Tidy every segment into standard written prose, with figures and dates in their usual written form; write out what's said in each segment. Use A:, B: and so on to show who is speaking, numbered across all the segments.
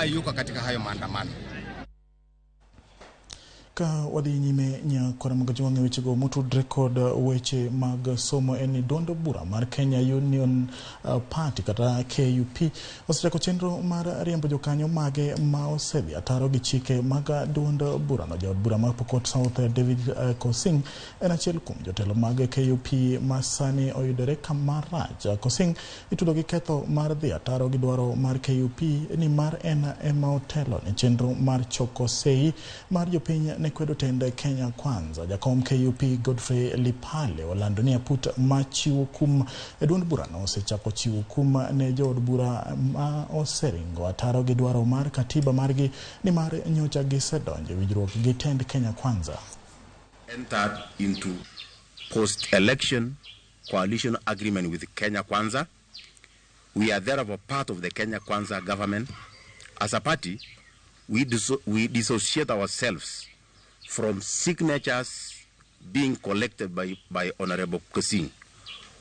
A: Yuko katika hayo maandamano.
B: Ka wadhi nyime nyakwara Magajwang' e wechego motudre kod weche mag somo en ni duond bura mar Kenya Union Party kata KUP osechako chenro mar riembo jokanyo mage ma osedhi ataro gi chike mag duond burano. Jaod bura mar Pokot South David Kosing en achiel kuom jotelo mag KUP ma sani oyudore kama rach. Kosing itudo gi ketho mar dhi ataro gi dwaro mar KUP ni mar en ema otelo ne chenro mar choko sei mar jopiny ne kwedo tend Kenya Kwanza. Jakom KUP Godfrey Lipale olando ni aput ma chiwo kum e duond burano osechako chiwo kum ne jood bura ma oseringo ataro gi dwaro mar katiba margi nimar nyocha gisedonjo e winjruok gi tend Kenya Kwanza.
C: Entered into post-election coalition agreement with Kenya Kwanza. We are therefore part of the Kenya Kwanza government. As a party, we dissociate ourselves from signatures being collected by Honorable Pkosing,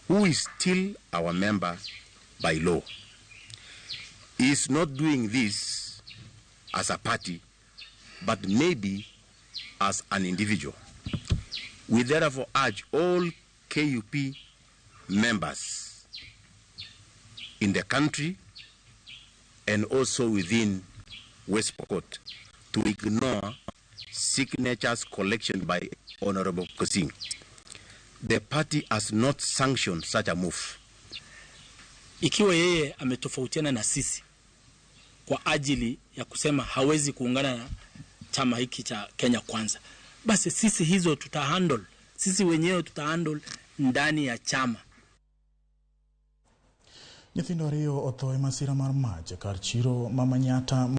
C: who is still our member by law. He is not doing this as a party, but maybe as an individual. We therefore urge all KUP members in the country and also within West Pokot to ignore signatures collection by Honorable Pkosing. The party has not sanctioned such a move.
D: Ikiwa yeye ametofautiana na sisi kwa ajili ya kusema hawezi kuungana na chama hiki cha Kenya Kwanza, basi sisi hizo tutahandle, sisi wenyewe tutahandle ndani ya chama.
B: Nyithindo ariyo otho e masira mar mach kar chiro ma Manyata.